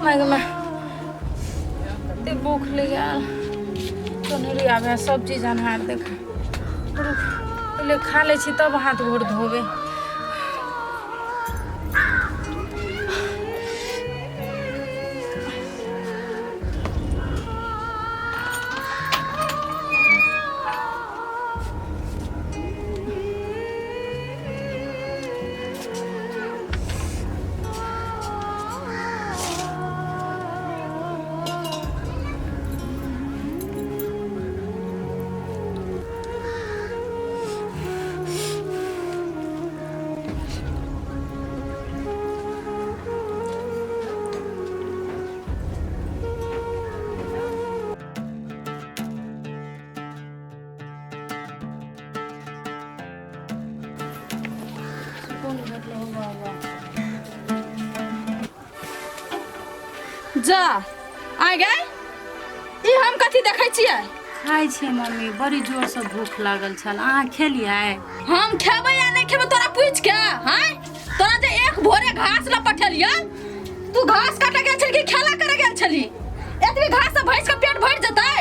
My गे my, कते भूख लागि गेल। सोनरी आबै सब चीज अन्हार देख। रुक, पहिले खा लै छी तब हाथ गोर धोबै। सुकून भेटलो बाबा। जा आ गए, ई हम कथी देखै छियै? खाइ छियै मम्मी, बड़ी जोरसँ भूख लागल छल। अहाँ खेलियै? हम खेबै या नहि खेबै तोरा पूछि के? हैं, तोरा जे एक भोरे घास ल पठेलियै, तू घास काटे गेल छली कि खेला करे गेल छली? एतबी घास से भैंस के पेट भरि जेतै?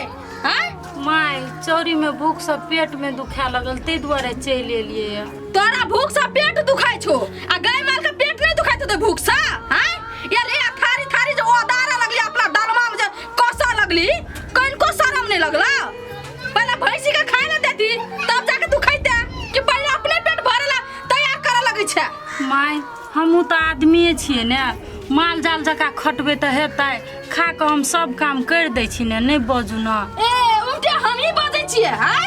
हैं माय, चौरी में भूख से पेट में दुखाए लगल, ताहि दुआरे चलि एलियै यऽ। तोरा भूख से पेट दुखाइ छौ आ गाय माल के पेट नहीं दुखाइत होतै भूख से? हैं, ये ले थारी थारी जे ओदारा लगली, अपना दलमा में जे कसऽ लगली, कनिको शरम नहीं लगला? पहले भैंसी के खाय ला देती तब जाके तू खैते, कि पहले अपने पेट भरे ला तैयार करे लगै छै? माय, हमहूँ तऽ आदमिए छियै ने, माल जाल जकाँ खटबै तऽ हेतै? खा कऽ हम सब काम करि दै छी ने, नहि बजू ने। ए उल्टे हमही बजै छियै? हैं,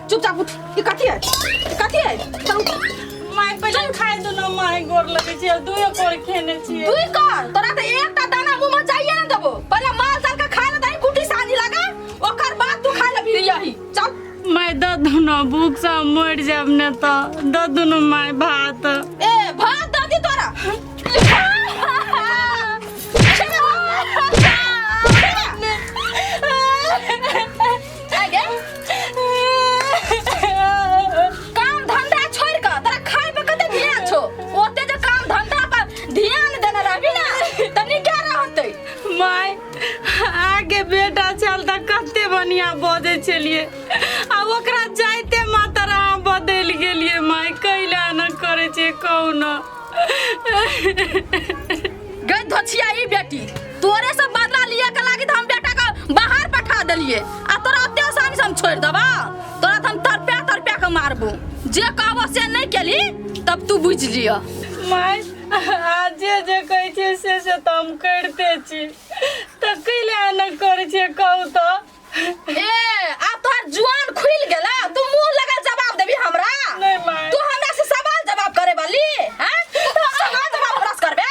चुपचाप उठ। ई कथी है, ई कथी है? चल उठ। माय, पहिले खाइ दू ने माय, गोर लगै छै। दुए कोर खेने छियै। दुई कर, तोरा तऽ एकटा दाना मुँह में जाइए ने देबो। पहिले माल जाल के खाय ला दही, कुटी सानी लगा, ओकर बाद तू खाय ला भी यही। चल माय, दऽ दू ने, भूख से हम मरि जायब ने, तऽ दऽ दू ने माय भात। ए, भात दऽ दी तोरा? काम धंधा छोड़ कऽ तोरा खाय पर कते ध्यान छौ? ओते जे काम धंधा पर ध्यान देने रहबी ना तऽ नीके रहतै। माय, आगे बेटा छल तऽ कते बढ़िया बजै छलियै, आ ओकरा जाइते मातर अहाँ बदलि गेलियै। माय, कैला एना करै छियै, कहू ने? गई धोछिया ई बेटी, तोरे से बदला लिए के लागी तऽ हम बेटा के बाहर पठा देलिए, आ तोरा ओते आसानी से हम छोड़ देबा? तोरा तऽ हम तड़पा तड़पा के मारबो। जे कहबो से नहीं केली तब तू बुझि लिअ। माय, आ जे जे कहै छियै से से तऽ हम करिते छी, तऽ कैला एना करै छियै, कहू तऽ? ए, आब तोहर जुआन खुलि गेला, तू मुंह लगल जवाब देबी हमरा? नहीं माय। तू हमरा से सवाल जवाब करे वाली हैं? तू सवाल जवाब हमरा से करबे?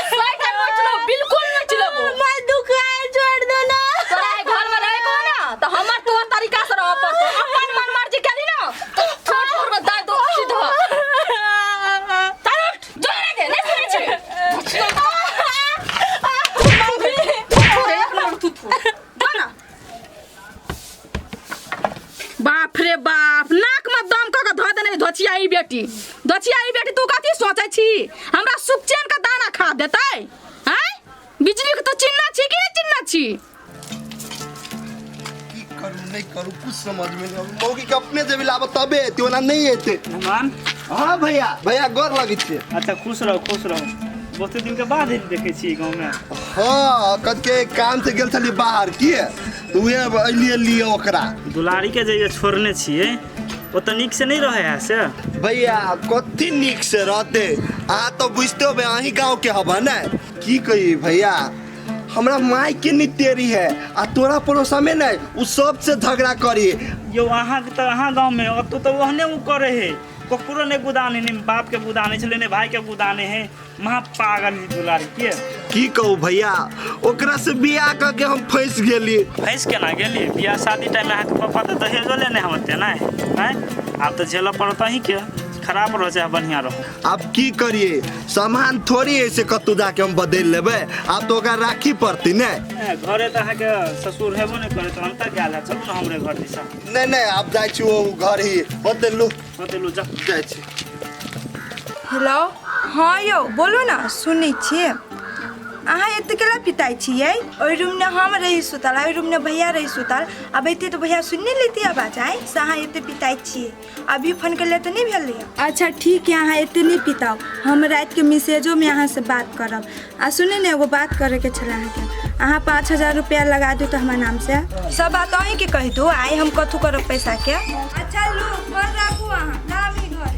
स्वेटर नोच लो, बिल्कुल नोच लेबो। माय, दुखाय, छोड़ दो ना। तोरा एहि घर में रहे को ना तो हमर तोहर तरीका से रह पड़तो। अपन मन मर्जी केली ना तो छोट छोट में दाय दो सीधा। चल उठ, जो रे के नहीं सुनै छी। थू रे, एक नंबर थू थू। जो ना। बाप रे बाप, नाक में दम कऽ के धऽ देने धोचिया ई बेटी। धोचिया ई बेटी, तू कथी सोचै छी, हमरा सुखचैन के दाना खा देतै? हैं, बिजली के तू चिन्ना छी कि नहीं चिन्ना छी? की करू नहीं करू, कुछ समझ में नहीं आबै। मौगी के अपने जेबी लाबऽ तबे एतै, ओना नहीं एतै। मेहमान। हाँ भैया, भैया गोर लगै छियै। अच्छा, खुश रहो, खुश रहो। बहुते दिन के बाद देखे छी गाँव में। हाँ, कथी काम से गेल छलियै बाहर की, तऽ उहे अलियै लिअ ओकरा। दुलारी के जे छोड़ने छियै ओ तऽ नीक से नहीं रहे है से? भैया, कथी नीक से रहते, अहाँ तऽ बुझते होबै, अहीं गाँव के हबा ने। की कही भैया, हमरा माय के नहीं तेरी है आ तोरा पड़ोसा में नहीं, उ सबसे झगड़ा करी। यौ, अहाँ तऽ अहाँ गाँव में ओतऽ तऽ ओहने उ करे है, ककरो नहीं गुदाने, नहीं बाप के गुदाने छलै, नहीं भाई के गुदाने है। महा पागल है दुलारी के। की कहू भैया, ओकरा से बियाह कऽ के हम फंसि गेली। फंसि केना गेली? बियाह शादी टाइम में अहाँके पापा तऽ दहेजो लेने होते ने? आँय, आब तऽ झेलऽ पड़त अहींके, खराब रहो चाहे बढ़िया रहो। आब की करिए, सामान थोड़ी ऐसे कतौ जाके हम बदलि लेबै, आब तऽ ओकरा राखी पड़तै ने। ए, घरे तऽ अहाँके ससुर हेबो नहि करे, तऽ अंतर गेल है, चलू ने हमरे घर दिशा। नहीं नहीं, आब जाइ छी ओ घर ही, बदलू। बदलू, जा। जाइ छी। हेलो। हाँ यौ बोलू ने, सुनै छियै। अहाँ एते केला पिताइ छियै? ओहि रूममे हम रही सुतल, ओहि रूममे भैया रही सुतल। आब अइते तऽ भैया सुनि नहि लेती आवाज। आइ से अहाँ एते पिताइ छियै? अभी फोन केलियै तऽ नहि भेलै। अच्छा ठीक है, अहाँ एते नहि पिताउ, हम रातिके मैसेजोमे अहाँसँ बात करब। आ सुनू ने, एगो बात करैके छलै अहाँके। अहाँ 5000 रुपया लगा दू तऽ हमरा नामसँ। सब बात अहीँके कहि दू, आइ हम कथू करब पैसाके। अच्छा लू, फोन राखू अहाँ, लामी घरे।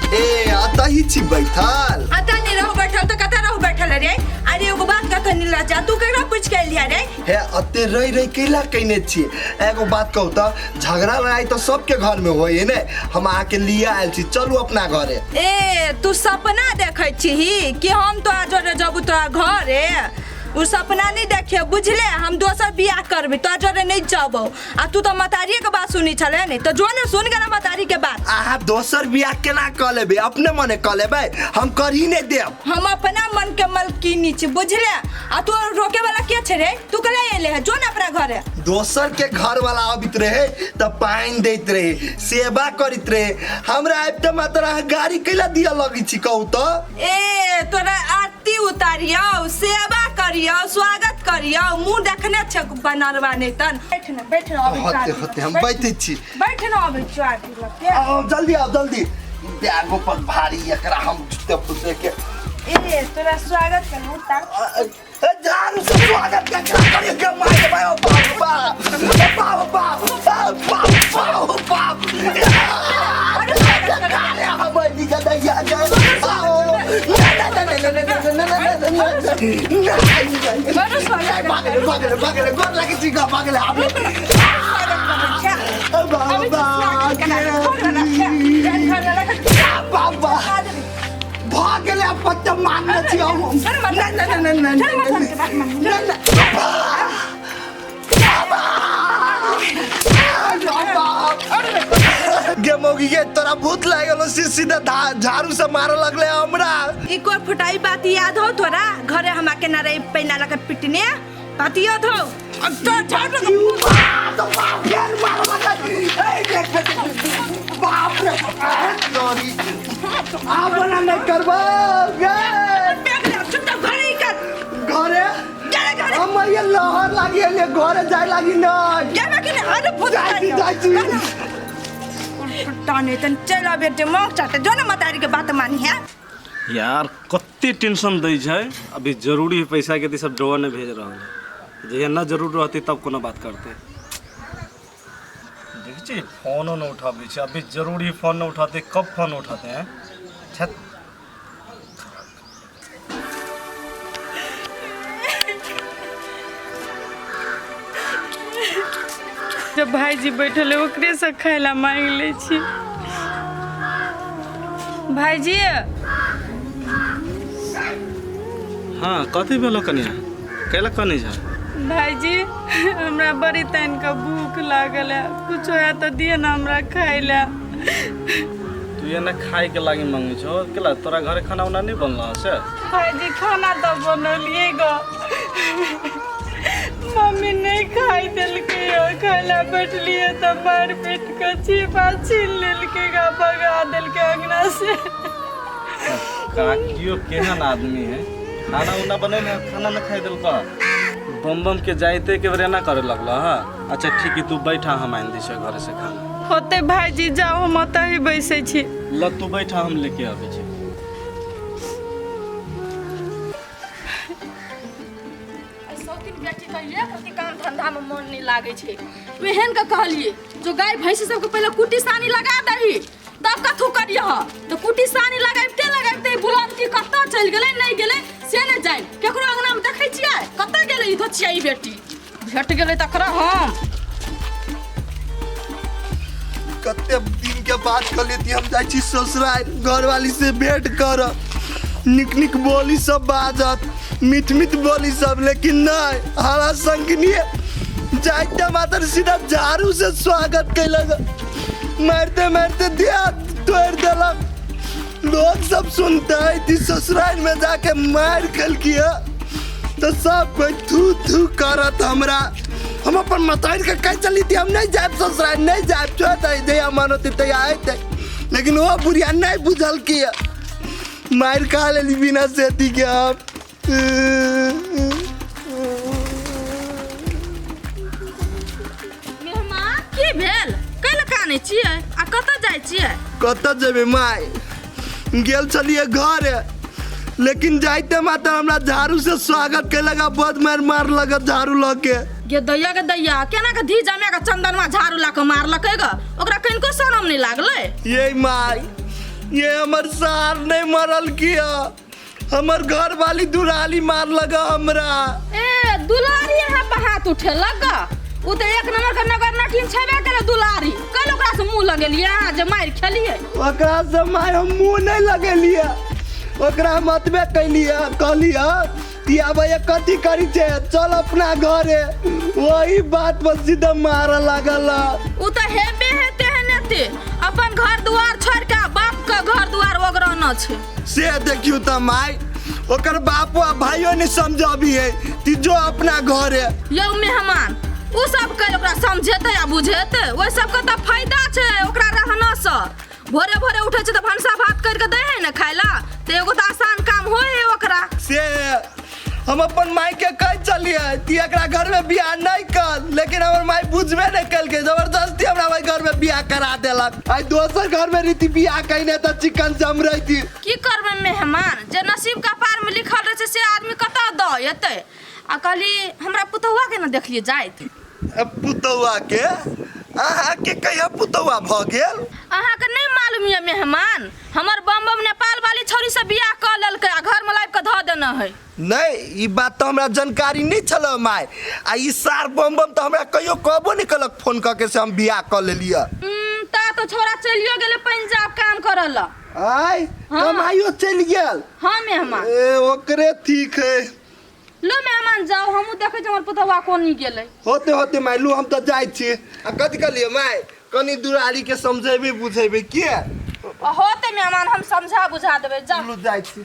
ए अतही छी बैठल? अतः नहीं रहू बैठल तो कतऽ रहू बैठल रे? अरे एगो बात कतऽ नहीं लजा, तू केकरा पूछ के एलिया रे? हे अते रही रही कैला कैने छी? एगो बात कहू तऽ, झगड़ा लड़ाई तऽ सबके घर में होइए ने। हम अहाँके लिए आयल छी, चलू अपना घरे। ए तू सपना देखै छिही कि हम तोरा जोरे जबू तोरा घरे? उ सपना नहीं देखिए, बुझले? हम दोसर बियाह करबी, तोरा जोरे नहीं जबौ। आ तू तो मतारी के बात सुनी छले ने, तो जो ने सुन के ना मतारी के बात। अहाँ दोसर बियाह केना कऽ लेबै? अपने मने कऽ लेबै? हम करही नहि देब। हम अपना मन के मलकिनी छी, बुझले? आ तू रोके वाला के छे रे? तू कले एले है? जो ने अपना घरे। दोसर के घर वाला अबित रहे तऽ पानि दैत रहे, सेवा करैत रहे। हमरा आबिते मात्र अहाँ गाड़ी कैला दिअ लगै छी, कहू तऽ? ए तोरा आरती उतारियौ, सेवा करियौ, स्वागत करियौ, मुँह देखने छे बनरवा नहीं तन। बैठ न, बैठ न, अबै होते होते हम बैठै छी। बैठ न, अबै छियौ आरती लग के। आओ जल्दी, आओ जल्दी। बैगो पर भारी एकरा हम जूते फुसे के। ए तोरा स्वागत करू ता। झाड़ू से स्वागत केकरा करियो के माय बाप बाप बाप बाप बाप बाप बाप। भऽ गेलै, पत्ता मारने छी हम। नहि नहि नहि नहि नहि नहि। गे मौगी गे, तोरा भूत लागि गेलो? सीधा झाड़ू से मारे लगले हमरा। ई कोई फुटाई बात याद हो तोरा? घरे हमरा के ना रही पैना लगा पिटने, बात याद हो? अब तो झाड़ू तो बाप फेर मारे लगल। ए देख देख, बाप रे सॉरी, आब ना नहीं करबो गे। चुपचाप घरे ही कर। घरे चले घरे। हम ये लहर लागी ले, घरे जाय लागी नहीं। जाबे कि नहीं? अरे भूत जाइ छी, जाइ छी। फुटाने तन, चल अबे दिमाग चाटे, जो ना मतारी के बात मानी है। यार कते टेंशन दै छै। अभी जरूरी है पैसा के, सब ड्रॉ नहीं भेज रहल है। जहिया ना जरूर रहती तब कोनो बात करते। देखै छी फोनो न उठाबै छै। अभी जरूरी फोन न उठाते, कब फोन उठाते हैं? छत जब भाईजी बैठल है ओकरे से खाय ला मांगि लै छी। भाईजी। हाँ कथी भेलो कनिया, कैला कनै छै? भाईजी हमरा बड़ी तानि के भूख लागल है, कुछो है तऽ दिअ ने हमरा खाय ला। तू एना खाय के लागी मांगै छौ? केला तोरा घरे खाना उना नहीं बनल से? भाईजी खाना तऽ बनलियै ग, मम्मी नहीं खाइ देलकै। खाय ला बैठलियै तऽ मारि पीट के छिपा छीन लेलकै ग, भगा देलकै अंगना से। काकियो केहन आदमी है, खाना उना बनेले खाना न खाइ देलका। बम बम के जाइते के बेर एना करे लगल। हाँ अच्छा ठीक है, तू बैठा, हम आनि दै छियौ घरे से खाना। होते भाईजी जाओ, हम ओतऽ ही बैसै छी। ल तू बैठा, हम लेके आबै छी। सौतिन बेटी कहिए प्रति काम धंधा में मन नहीं लागे छै। एहन के कहलिए जो गाय भैंसी सबके पहले कुटी सानी लगा दही तब कथू करियह। तो कुटी सानी लगाबिते लगाबिते बुलंद की कतऽ चलि गेलै नहीं गेलै से नहि जानि। केकरो अंगना में देखै छियै कतऽ गेलै ई धोचिया? ई बेटी भेट गेलै तकरा हम कते दिन के बाद कहलियै हम जाइ छी ससुराल, घरवाली से भेंट कर, निक निक बोली सब बाजत, मीठ मीठ बोली सब, लेकिन नहीं, हरा संगनी जाइते मात्र सीधा झाड़ू से स्वागत कैलक, मारते मारते देह तोड़ देलक। लोग सब सुनते है ससुराल में जाके मार खेलकी है तो सब कोई थू थू करत हमरा। हम अपन मतारि के कहि चली थी हम नहीं जायब ससुराल, नहीं जायब, छोड़ दे जहिया मन होते तहिया अयतै। लेकिन ओ बुढ़िया नहीं बुझल की मारि खा लेली बिना सेती के हम। मेहमान की भेल? कैला कानै छियै आ कतऽ जाइ छियै? कतऽ जेबै माय, गेल छलियै घरे, लेकिन जाइते मात्र हमरा झाड़ू से स्वागत केलक आ बद मारि मारलक झाड़ू लऽ के। गे दैया गे दैया, केना के धी जमा के चंदनवा झाड़ू ला के मारलकै ग? ओकरा कनिको शरम नहीं लागलै? ये माय, ये हमर सार नहीं मरल किया, हमर घर वाली दुराली मारलक हमरा। ए दुलारी यहाँ पर हाथ उठेलक ग? उ तऽ एक नंबर के नगर नटीन छेबे करे दुलारी, कल ओकरा से मुंह लगेलियै अहाँ जे मारि खेलियै? ओकरा से माय हम मुंह नहीं लगेलियै, ओकरा हम अतबे कैलियै, कहलियै कि आब ये कथी करी छे, चल अपना घरे। वही बात पर सीधा मारऽ लागल। उ तऽ हेबे है तेहने ते अपन घर दुआर छोड़ के बाप के घर दुआर ओगरना छै। से देखियौ तऽ माय, ओकर बापो आ भाइयो नहीं समझबी है कि जो अपना घरे। यौ मेहमान, उ सब के ओकरा समझेतै आ बुझेतै, ओहि सबके तऽ फायदा छै ओकरा रहना से। भोरे भोरे उठै छै तऽ भनसा भात करि के दै है ने खाय ला, तऽ एगो तऽ आसान काम होइ है ओकरा। से हम अपन माय के कह चलिए कि एकरा घर में बियाह नहीं कर, लेकिन हमर माय बुझबे नहीं कलकै, जबरदस्ती हमरा माय घर में बियाह करा देलक। आइ दोसर घर में रीति बियाह कइने तऽ चिकन जम रही। की करबै मेहमान, जे नसीब कपार में लिखल रहै छै से आदमी कतऽ दऽ एतै। आ कहली हमरा पुतहुआ के ने देखलियै जाइत। पुतहुआ के? अहाँ के कहिया पुतहुआ भऽ गेल? अहाँ के नहीं मालूम ये मेहमान, हमर बम बम नेपाल वाली छौरी से बियाह कऽ लेलकै आ घर में लाबि कऽ धऽ देने है। नहीं, ई बात तो हमरा जानकारी नहीं छल माय। आ ई सार बम बम तो हमरा कहियो कहबो नहीं कलक फोन कऽ के से हम बियाह कऽ लेलियै। ता तो छोरा चलियो गेलै पंजाब काम करऽ ला। आय, हाँ। कमाइयो चलि गेल। हाँ मेहमान। ए ओकरे ठीक है। लो मेहमान जाओ, हमहूँ देखै छी हमर पुतहुआ कोनी गेलै। होते होते माय लू, हम तऽ जाइ छी। आ कथी कहलियै माय, कनी दुरारी के समझेबै बुझेबै के? होते मेहमान, हम समझा बुझा देबै, जाओ। लू जाइ छी।